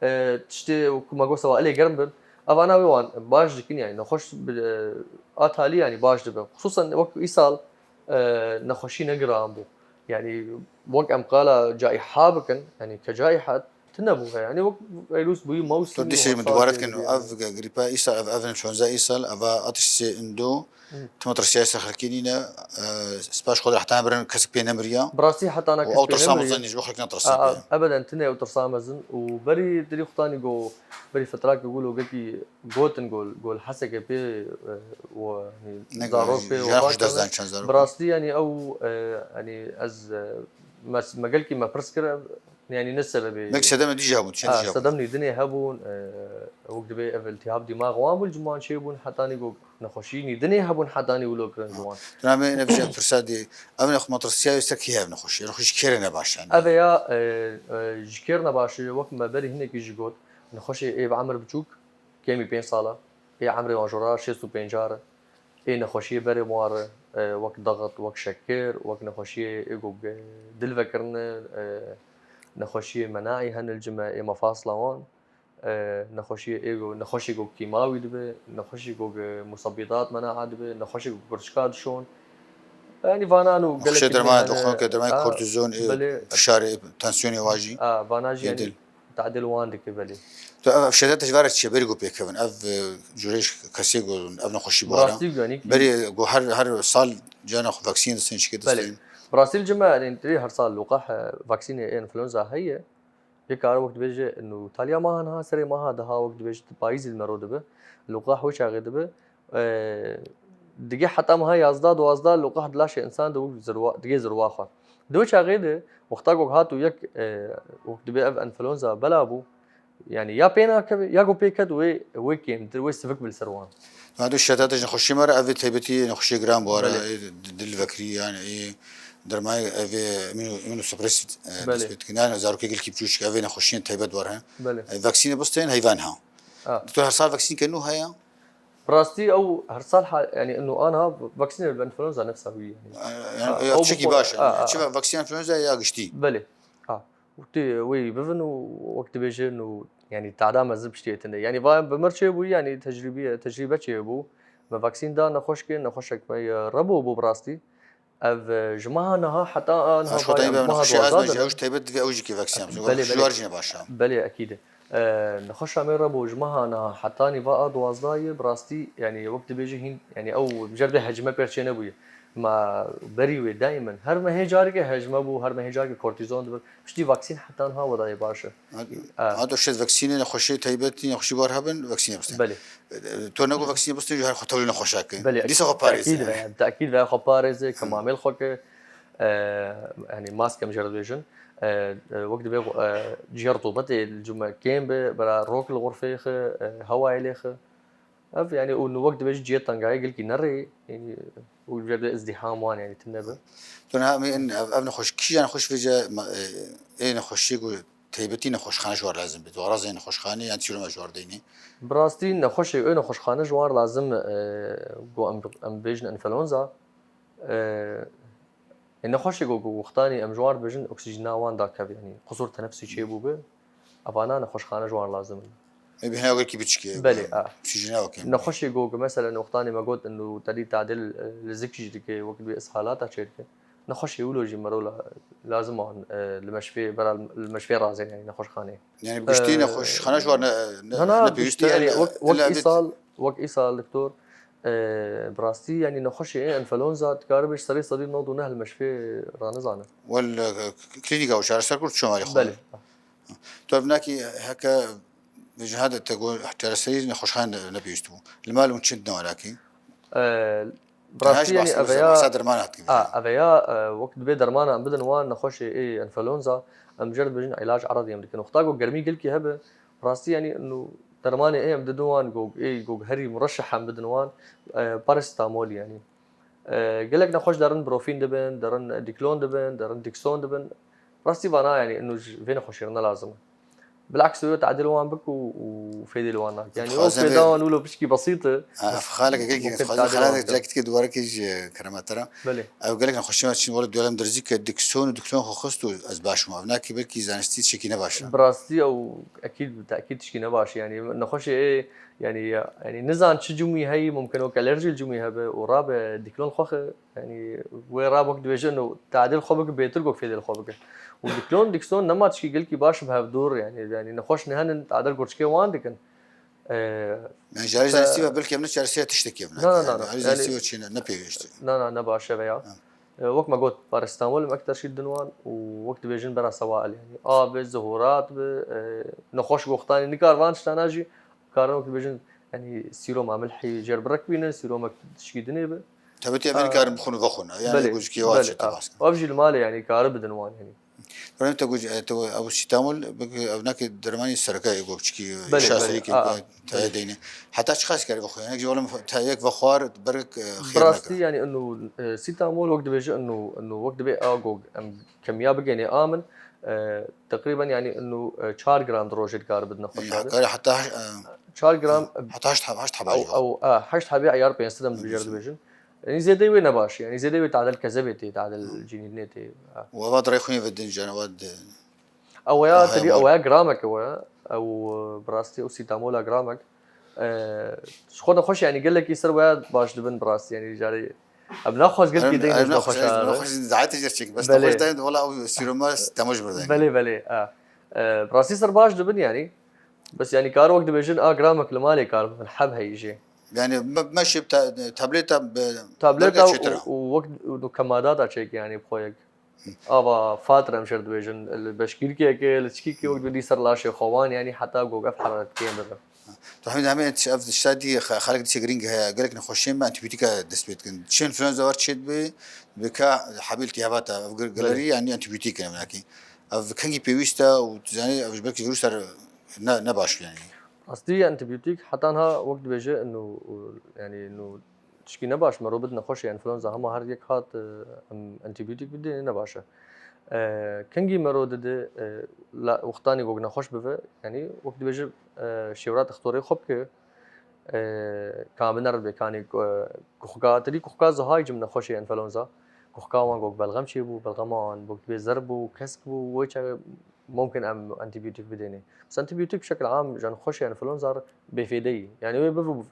e, tiştê ku me got sewailê germ bin. Evana wê wan baş dikin, yani, nexweş bi, e, a talî, yani, baş dibe. Xusûsan wek îsal, e, nexweşî ne giran bû. Yani, wek em qala caiha bikin, yani, ke caiha tune bû, yani, wek vîrus bûyî mewsim Tu dîsê min dubare dikin, ev grîpa îsal, ev, ev influenza îsal, eva atiş sê indo, Hı. Tim tirsiya ser xelkê nîne, e, spaş Xwedê heta birin kesek pê nemiriya. Bi rastî heta na Û kes ew pê tirsa nemiriye. Mezin ji bo xelk netirsiye A, a, pê. Ebeden tune ew tirsa mezin û berî dirî xutanî go, berî fetrakê go logekî gotin gol, gol heseke pê, e, û, hani, Ne, zarok pê jiyana wefat xweş dest kirine. Dan çend zarok. Bi rastî, yani, ew, e, hani, ez, e, mes-, me gelkî me pirs kir, ev, yani, ne sebebê. Mek sedemê dî jî hebûn, çend Ha, jî hebûn. Sedem nîdinê hebûn, e, wek dibê ev iltihab dîmax wan bû, li cim wan çêbûn, hetanî go nexweşî nîdinê hebûn, hetanî wilo kirin ji wan. Tu namê ne bijî pirsa dî, ev ne xwe matrisiya ser kî hev nexweşî, nexweşî kêre ne baş yani. Ev ya, e, e, ji kêr ne baş e, wek me berî hinekî jî got, nexweşê ê bi emir biçûk, kêmî pênc sala, ê emrê wan jora şêst û pênc re, ê nexweşiyê berê wan re, e, wek dexit, wek şekir, wek nexweşiyê ê go, e, dil vekirine, e, nexweşiyê menaî hene li cime, ê mefasla wan, e, nexweşiyê ê go, nexweşê go kîmawî dibe, nexweşê go, e, musebbitat mena'a dibe, nexweşê go kurçika dişon. Yani vanan û Nexweşê gelek derman, hene. Doxan ke derman Ha, kortizon, e, belê. Fişarê, tansiyonê wa jî. Ha, vana jî Ê yani dil. Tadil wan dike belê. Tu ev şedet ji vara çi berî ku pêkevin? Ev, e, cûrê kesê ku ev nexweşî Bi bara. Rastî ku yani ki Berî ku her, her sal cana xwe vaksîn distên çikê Belê. Distên. Bi rastî li cim me, yani, her sal luqah, e, vaksînê influenza heye. Yek kare wek dibêje, ino taliya maha niha serê maha daha wek dibêje payîzî li me ro dibe. Luqah wê çaxê dibe. E, digê heta meha yazdeh duwazdeh luqah di laşê însan de wek zirwa-, digê zirwa xwe. Di wê çaxê de wexta ku hat û yek, e, wek dibê ev enfluenza bela bû, yani ya pê nakeve, ya ku pê ket wê, wê kêmtir, wê sivik bi li ser wan. Ma du şedat ji nexweşî me re, ev ê taybetî nexweşê giran bû, ara Belê. Ê di-, dil vekirî, yani ê dermayê, ev ê immuno-, immunosuppressive, e, Belê. Dest pê dikin. Yani zarokê gelkî biçûçik, ev ê nexweşiyên taybet war he. Belê. E, vaksînê bistên heyvan ha. Ha. Tu her sal vaksîn ke nû heye? Bi rastî ew her sal ha-, yanî inu anha vaksînê bi enfluenza nefsa wî yanî. Yani, Ha, ya ew çekî bixwe-, baş ha, yani. Ha. Çi vaksîn enfluenza ya giştî? Belê. Ha. Û tê wê bivin û wek dibêjin û yanî tada mezin piştî tinde. Yanî va bi mir çêbû, yanî tecrîbiye, tecrîbe çêbû. Me vaksîn da nexweşkê, nexweşek me ye rebû bû bi rastî. Ev, e, ji meha niha heta a niha Eş xwe tayî be, meha nexweşê duwazdeh ez me de ji ew ji taybet divê ew jî kê vaksîn. Belê, belê. Ji war jî ne baş e. Belê, ekîd e. E, nexweşa me re bo ji meha niha hetanî va a duwazdeh ye, bi rastî, yanî wek dibêje hîn, yanî ew bi jerdê hecme pêr çê nebûye. Ma berî wê daîmen her mehê carekê hecme bû, her mehê carekê kortîzon dibir. Piştî vaksîn heta niha wedayê baş e. Ha, E. ha, tu şêt vaksînê nexweşê taybetî, nexweşî war hebin, vaksînê bistîn. Belê. E, tu nego vaksînê bistîn, ji her xwe tewlî nexweşa ke. Belê, Dîsa xwe parêze. Tekîd ve, tekîd ve xwe parêze, Hı. kemamêl xwe ke. E, yanî maske em jê re dibêjin. E, e, wek dibê, e, cihê rutubetê li cû me kêm be, bera rok li xurfeyê xe, e, hewayê lê xe. Ev, yanî, û wek dibêjin cihê tengayê gelkî nerê, yanî, û jê re izdîham wan, yanî, tune be. Tu niha em ê in, ev, ev nexweş, kîjan nexweş vêce, ma, e, ê nexweşiyê ku taybetî nexweşxane ji war lazim be. Tu garaz ê nexweşxane yan sîroma ji war deynê. Bi rastî nexweşê, ê nexweşxane ji war lazim, e, ku em, em bêjin enfluenza. E, e, nexweşê ku, ku wextanî em ji wan dibêjin, oksîjina wan dakeve, yanî qusûr tenefusî çêbûbe, evana nexweşxane ji wan lazim in. Ê, bi hena wekî biçikê, Belê, a. oksîjina wekî. Nexweşê ku, ku meselen wextanê me got, û tedî tadil, e, li zik jî dike, wek bi ishalata çêdike. Nexweşê wilo jî mero la-, lazim an, e, li meşfê, bera li meşfê razên, yanî nexweşxanê. Yani bi giştî Ee, nexweşxane ji wan ne, ne, na, na, ne bi giştî, pêwîst e, yani, illa, wek, wek illa bêt- îsal, wek îsal, doktor, e, bi rastî, yani, nexweşê enfluenza dikare bê ji serê sedî nod û neh li meşfê ranizane. Wel, e, k-, klînîka û çareserkir çawa li xwe? Belê. Tu ev nakî heke ji hade te got çareserî nexweşxane ne, ne pêwîst bû. Li mal hûn çi didin were kî? E, bi rastî, yani, ev ya, masa derman hat kî a, ev ya, e, wek dibê dermana em bidin wan nexweşê ê enfluenza, em jê re dibêjin îlac eredî em dikin. Wexta ku germî gelkî hebe, bi rastî, yani, inu dermanê ê em didin wan, ku ê, ku herî mureşeh em bidin wan, e, parasîtamol, yani. E, gelek nexweş derin brofîn dibin, derin diklon dibin, derin dikson dibin. Rastî vana, yani, inu ji vê nexweşî re ne lazim e. Bilaks wê tadil wan bik û, û fêdê li wan nake. Yani, o Dixwazim fêda vê wan wilo pişkî besît e. Ha, ev xaleke gelkî, Mumkin dixwazim tadil wan xaleke bike. Cakî dike dûwareke ji kerema te re. Belê. Ev gelek nexweşî me çin, wele diyalem derzî ke dikson û diklon xwe xist û ez baş bûm. Ev nakî belkî zanistî çekî ne baş e. Bi rastî ew ekîd, bi tekîd tişkî ne baş e. Yani, nexweşê ê, yani, yani, nizan çi cumî heyî, mumkin wek alerjî li cumî hebe û rabe diklon xwe xe. Yani, wê ra wek dibêje, no, tadil xwe bike, bêtir got fêdê li xwe bike. Û diklon, dikson nema tişkî gelkî baş bi hevdûr, yani, yani, nexweş nihenin, tadil gurçikê wan dikin. Ee, Yani, jarê te- zanistî ve belkî em ne çareseya tiştekî ev Na, na, nake. na, Yani, na. jarê zanistî Yani, ve çi ne, ne pêwîst. Na, na, ne baş e veya. Ha. Ee, wek me got, parasîtamol em ekter şî din wan û wek dibêjin bera sewail, yani, a bi, zihurat bi, e, nexweş goxtanî nikar van tiştana jî, karin wek dibêjin, yani, sîroma milhî jê re birekbînin, sîromek tişkî dinê bi. Tabii, tabii, Aa, karin bixwin vexwin. Yani, belê, guzikê wa belê, çi te a. Bas kir. Ev jî li malê, yani, kari bidin wan, yani. Rem te guc, e, te ew sîtamol, bik, ev nake dermanî sereke ê gopçikî, Belê, şa belê, serî ke a, a, taya belê. Deyne. Heta çiqas kar vexwe? Yani, ji olim te yek vexwar, berek, e, xêr Bi rastî, neke. Yani, inu, e, sîtamol wek dibêje, inu, inu wek dibê a gog, em kemiya bigênê a min, e, teqrîben, yani, inu, e, çar gram di rojê dikare bidin xweşa de. Kare heta, e, Çar gram, heta heşt heb-, heşt heba ew, jî. Ew, e, heşt hebê eyar pênc sed em dibêje, Hı hı. dibêjin. Yani, zêdê wê ne baş, yani, zêdê wê tadil kezebê tê, tadil Hı. cinînê tê. Ha. Û eva dirê xwîn ve din, yani, eva di-, Ew ya, Aha, tedî, var. Ew ya gramek, ew ya. Ew, e, bi rastî, ew sîtamola gramek. E, ji xwe nexweş, yani, gelekî ser waya baş dibin, bi rastî, yani, carê. Em naxwaz gelkî Em, deyne em ji naxwaz, nexweşa em re. naxwaz, daet ji çek, bes Belê. nexweş deyne, wala ew sîroma temaş bir deyne. Belê, belê, ha. E, bi rastî ser baş dibin, yani. Bes, yani, kar wek dibêjin, a gramek li malê kar bibin, heb heyî jê. Yani, me, me şê ta-, tableta bi Tableta derge û, çêtir e. û wek û kemadata çêk, yani, bi xwe yek. Ava fatra em jê re dibêjin, li beşkîrkeke, li çikîkê wek dibê dî ser laşê xwe wan, yani heta gog ev heraret kêm bibe. Tu hemî, hemî ev tişta dî xe-, xelek dî girîng heye, gelek nexweşiyên me antibiyotîka dest pê dikin. Çi enfluenza war çê dibe, dibe ka hebî iltihaba te, ev gir-, Belê. gilerî, yani antibiyotîk in evnakî. Ev kengî pêwîst e û tu zanî, ev ji belkî virus ser ne, ne baş yani. Rastî antibiyotîk heta niha wek dibêje, inu, yani, inu, Tişkî ne baş, merov bidin nexweşê enfluenza, hema her yek hat, e, em antibiyotîk bidê, ne baş e. E, kengî merov dide, e, la, wextanî wek nexweş bibe, yanî wek dibêje, e, şêwra dixtorê xwe bike, E, ka bi nerve kanê, e, kuxka, tirî kuxka zihayî cim nexweşê enfluenza. Kuxka wan gok belxem çêbû, belxema wan gok dibê zer bû, kesk bû, wê çaxê mumkin em antibiyotîk bidênê. Bes antibiyotîk bi şekil am ji nexweşê enfluenza re bêfêde yî. Yani wê bibû,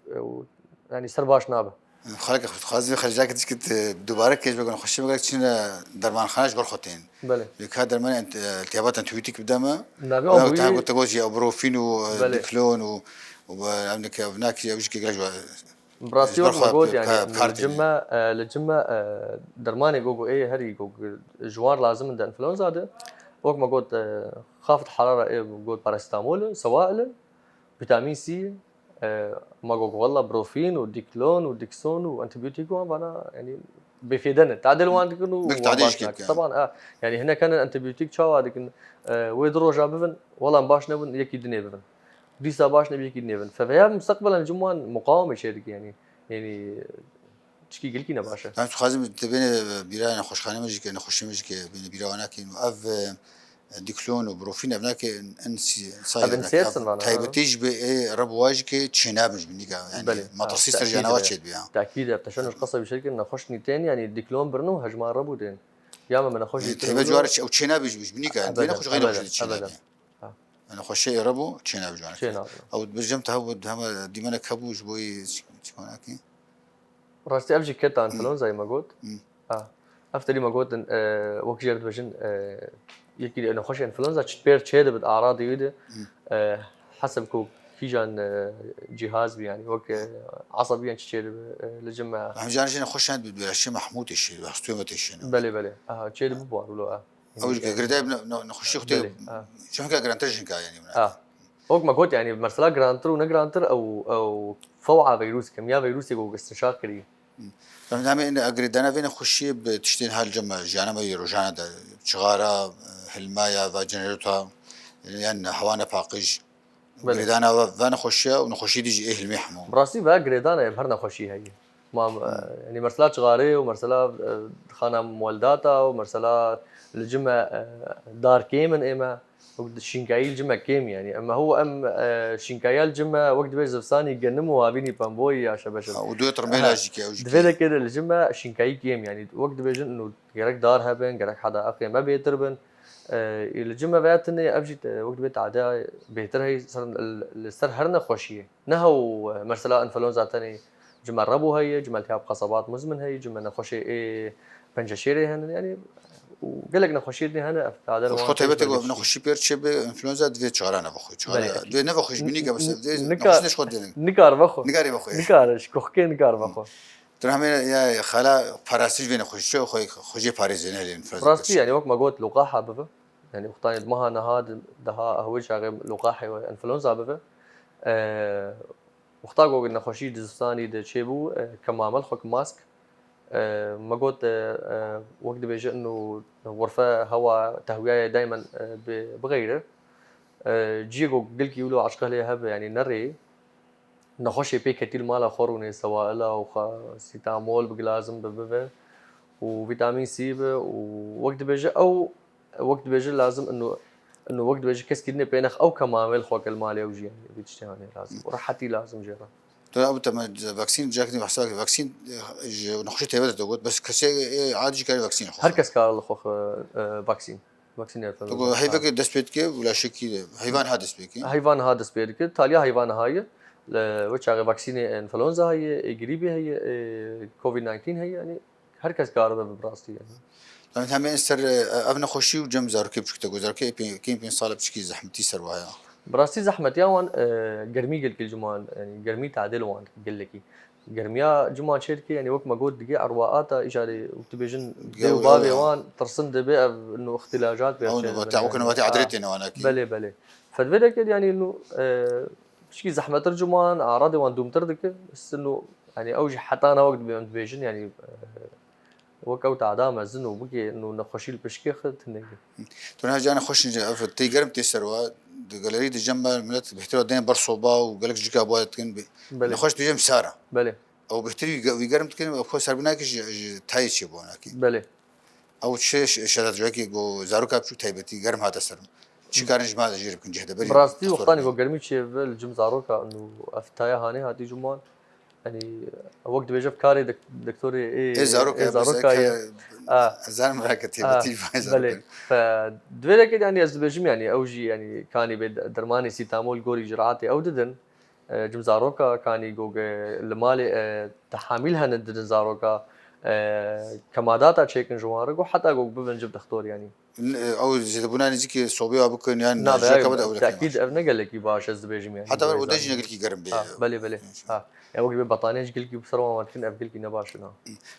e, yani ser baş nabe. Xalek xwazî xercakê tişkit dubare kêş be nexweşî be çine dermanxane ji ber xwe tên. Belê. Lê ka dermanê ent-, e, iltihabat antibiyotîk bide me. Navê Ew wan bûyî te got, te got jî ibuprofen û, e, Belê. Diklon û, û, e, em dike, ev nakî, ew jî kê gelek ji we. Bi rastî Ji ber wek me xwe got, pê-, yani, ka-, kar li cim têne. me, e, li cim me, e, dermanê go, go ê herî go, go ji wan lazim in di enfluenza de. Wek me got, e, xafit harara ê got parasîtamol, sewail in, vîtamîn C, e, me got wella brofîn û diklon û dikson û antibiyotîk wan vana, yani, bêfêde ne. Tadil wan dikin û Bik wan tadil baş jî nakin. Kek, yani. Taban, e, yani, hinek hene antibiyotîk çawa dikin, e, wê du roja bivin, wela baş nebin, yekî dinê bivin. Dîsa baş nebî yekî nêvin. Feveya mustaqbelen cim wan muqawimê çêdike, yani. Yani, çikî gilkî ne baş e. Em dixwazin te bêne bîra nexweşxanê me jî ke, nexweşê me jî ke bêne bîra wan nakin. Ev, e, diklon û brofîn ev nake en si-, Ev en siyersin vana, ha. Taybetî ji bi ê reb wa jî ke çênabin ji binîka. Yani, Belê. metasis Ha, ter tekîd janawa e. çêdibe ya. Tekîd e. Te şeno ji qasa wî şerkin nexweş nîtên, yani diklon birin û hejma rebû tên. Ya me, me nexweş E, dîtin teybe û cuar çi-, ew çênabin ji, ji binîka. Ebeden, Dê nexweş xeyrê ebeden, xweş çênabin. ebeden. Ha. Nexweşê reb û çênabin cuar. Çênabin. Ew bi cem te hebû, hema dîmenek hebû ji bo yî çi, çi manakî? Rastî ev jî keta Hmm. enfluenzayê me got. Hmm. Ha. Ev terî me gotin, e, wek jê re dibêjin, e, yekî nexweşê enfluenza çi pêr çê dibit aradî wî de, Hmm. e, heseb ku kîjan, e, cihaz bî, yani wek, e, esebî yan çi çê dibe, e, li cim me. Em caran jî nexweş yan dibit, şê Mehmûdê şê, hastûyê me tê şê ne. Belê, belê. Aha, çê dibe buar wilo, ha. Ew jî girêdayî ne, ne, nexweşî xwe tê Belê, ha. Çunka girantir ji hinka, yani, Ha. Wek me got, yani, mesela girantir û ne girantir, ew, ew fewa vîrus, kemiya vîrusê ku istinşaq kirî. Em dame ên girêdana vê nexweşiyê bi tiştên hal cem me, jiyana me yê rojane de, çixara, hilmaya, va jenerota, yan hewa nepaqij. Belê. Girêdana ve, ve nexweşiya û nexweşî dî jî ê hilmê hemû. Bi rastî ve girêdana em her nexweşî heye. Ma, Hmm. e, yani, mesela çixarê û mesela, e, xana muweldata û mesela li cim me, e, dar kêm in ê me. Wek di şînkayî li cim me kêm, yani. Em hew em, e, şînkaya li cim me wek dibê zivsanî genim û havînî pemboyî ya şebeşin. Ha, û duê tirmêla Ha, jî ke ew jî divê kêm. De kê de li cim me şînkayî kêm, yani. Wek dibêjin û gerek dar hebin, gerek heda eqê me bêtir bin. E, ê li cim me veya tinê ev jî te, wek dibê tade bêtir heye ser, li ser her nexweşiyê. Ne hew, e, mesela enfluenza tenê cim me rebû heye, cim me iltihab qesabat muzmin heye, cim me nexweşê ê penceşêrê hene, yani, û gelek nexweşiyê din hene, ev tade li Xwe wan taybet têş ku bergiş. Nexweşî pêr çê be, enfluenza divê çara neve xwe. Çara Belê, ekîd. Divê neve xwe ji binî ke bes N-, divê nikar, nexweşî xwe dêne. Nikar ve xwe. Nikarê ve xwe. Nikar, ji kuxkê nikar ve xwe. Tu hemê ya xela parasî ji vê nexweşî çi xwe, xwe jê parêzê ne lê enfluenza Rastî, pêr çê. Yani, wek me got, luqaha bibe. Yani, wextanê di meha niha di, daha ew çaxê luqahê enfluenza bibe. E, Wexta ku nexweşî di zistanî de çêbû, e, kemamel xwe ki mask, e, me got, e, e, wek dibêje ino xurfe hewa tehwiyayê daymen, e, bi-, bixeyre. E, ciyê ku gilkî wilo aşqelê hebe, yani nerê. Nexweşê pê ketî li mala xwe rûnê sewaila û xwe sîtamol bi gilazim bi bive û vîtamîn C bi û wek dibêje ew Wek dibêje lazim ino, ino wek dibêje keskî dinê pê nex ew kemamel xwe ke li malê ew jî, yani, vî tiştê hane lazim. Rehetî lazim jê re. Tu ew te me vaksîn, cihekî din behsa kir. Vaksîn, e, ji nexweşê taybet de got, bes kesê, e, adî jî kare vaksîn xwe. Her kes kare li xwe, e, vaksîn. Vaksîn ya Tu got heyvek dest pê dike, wila şekî de. Heyvan ha dest pê dike. Heyvan ha dest pê dike. Taliya heyvan ha ye. Li wê çaxê vaksînê enfluenza heye, e, grîbê heye, e, covid nineteen heye, yani, Her kes karibe bi rastî, yani. Em hemê ser, e, ev nexweşî û cem zarokê biçûk te got. Zarokê pê-, kêm pênc sal e, biçûkî zehmetî ser waya. Bi rastî zehmetiya wan, e, germî gelkî li cim wan, yani germî tadê li wan gelekî. Germiya cim wan çê dike, yani wek me got, digê erwaata îcarê wek tu bêjin dê û bavê wan tirsin dibe ev nû îxtîlacat pêşe. Ew nû vate, ew nû vate edrê têne wana kî. Belê, belê. Fedvê deke, yani nû, e, Pişkî zehmetir cim wan, aradê wan dûmtir dike. Sino, yani ew jî hetana wek dibê em dibêjin, yani, e, wek ew tada mezin û bike, no nexweşî li pişkê xwe tune ye. Tu niha canê xweş in, ev tê germ tê ser wa, di gelerî de cem me millet bêhtir wa dêne ber soba û gelek cika bi wa dikin. Belê. Nexweş dibêjim sar e. Belê. Ew bêhtir wî ge-, wî germ dikin, ew xwe serbûnakê ji, ji tayê çêbûnakê. Belê. Ew çi ş-, şedat ji wekî ku zaroka biçûk taybetî germ hate ser min. Çi karin ji me jê re bikin cih de berî. Bi rastî wextanê ku germî çêve li cim zaroka û ev taya hanê hatî cim wan. Yanî wek dibêje karê dek- doktorê ê Ê zarok ê e, zaroka mesela ye. ke- Ah. Zan me ke tê Ah, bitî vay belê. zarok. Fe, divê de ke yanî ez dibêjim yanî ew jî yanî kanî bê dermanê sîtamol gorî ji rahatê ew didin. E, cim zaroka kanî go ge li malê e, tehamîl hene didin zaroka e, kemadata çêkin ji wan re go heta go bibin cim dextor yanî. Ew zêdebûna nêzîkî sobê wa bikin yan Nabe jiyaka bide ew tekîd ev ne gelekî baş ez dibêjim yanî. Heta wer ode jî ne gelkî germ bê. Ha, belê belê. Ha. Ya wekî bê bataniyê ji gelkî bi ser wan wan dikin ev gelkî ne baş e na.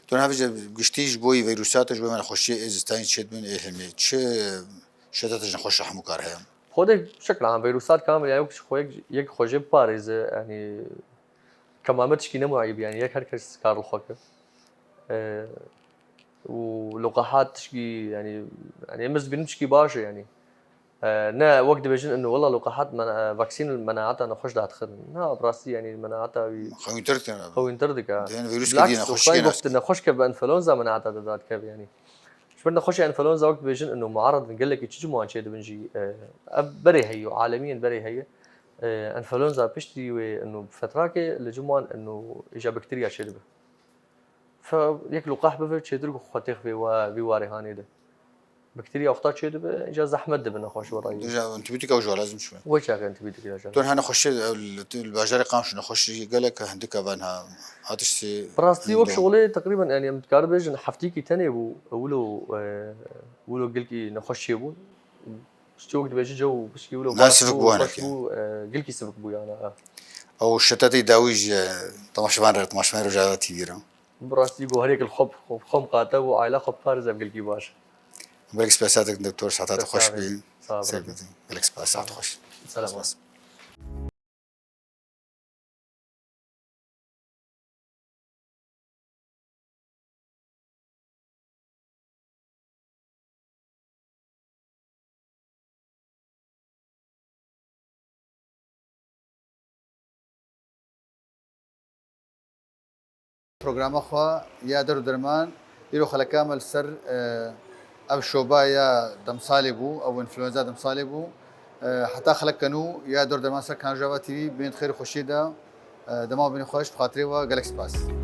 Tu niha vêce giştî ji bo vîrusata ji bo me nexweşiyê ê zistayî çêdibin ê hilmê. Çi şedeta ji nexweşa hemû kar heye? Xwedê şekil an vîrusat kamil ya wek xwe yek xwe jê biparêze yanî kemamet tişkî ne muayib yanî yek her kes kar li xwe kir. E, û luqehat tişkî yanî yanî em ez dibînim tişkî baş e yanî. E, ne wek dibêjin inu wela luqehat mena- e, vaksîn menaeta nexweş dadixin. Na bi rastî yanî menaeta wî Xewîntir dikin abi. Xewîntir dike. Dihên vîrus Bilaks, kidî nexweşiyê dostay nas. Wek nexweş ke bi enfluenza menaeta de dadikeve yanî. Ji ber nexweşê enfluenza wek dibêjin inu muared in gelekî çi cim wan çêdibin jî e, ev berê heye û alemiyen berê heye. E, enfluenza piştî wê inu bi fetrakê li cim wan inu îja bakteriya çêdibe. Fe yek luqah bibe çêtir ku xwe têx vê wa- vî warê hanê de. Bakteriya wexta çêdibe, îja zehmet dibe nexweş wela yî. Dija antibiyotîka ew ji lazim çi be. Wê çaxê antibiyotîk îlaca. Tu niha nexweşiyê ew li li bajarê Qamş nexweş gelek hindika van ha hatiştî. Bi rastî wek şixulê teqrîben yanî em dikarin bêjin heftîkî tenê bû wilo e, wilo gilkî nexweş çêbûn. Piştî wek dibêjin cew piştî wilo Na sivik bû, xweş hanekî. Bû e, gilkî sivik bû yana. Ew şetetî dawî ji temaşevan re temaşevan re jara T V re. Bi rastî gohariyek li xwe xwe miqate û aîla xwe biparêze ev gilkî baş. Belkî spesiyatêk doktor saeta te xweş bî. Sağ ol. Belkî spesiyat xweş. Selam. Programa xwe ya der û derman îro xeleka me li ser e, ev şoba ya demsalê bû, ew influenza demsalê bû. E, heta xeleka nû ya der û derman ser Kanal Rojava T V bên xêr û xweşiyê de e, dema bînin xweş bi xatirê we gelek spas.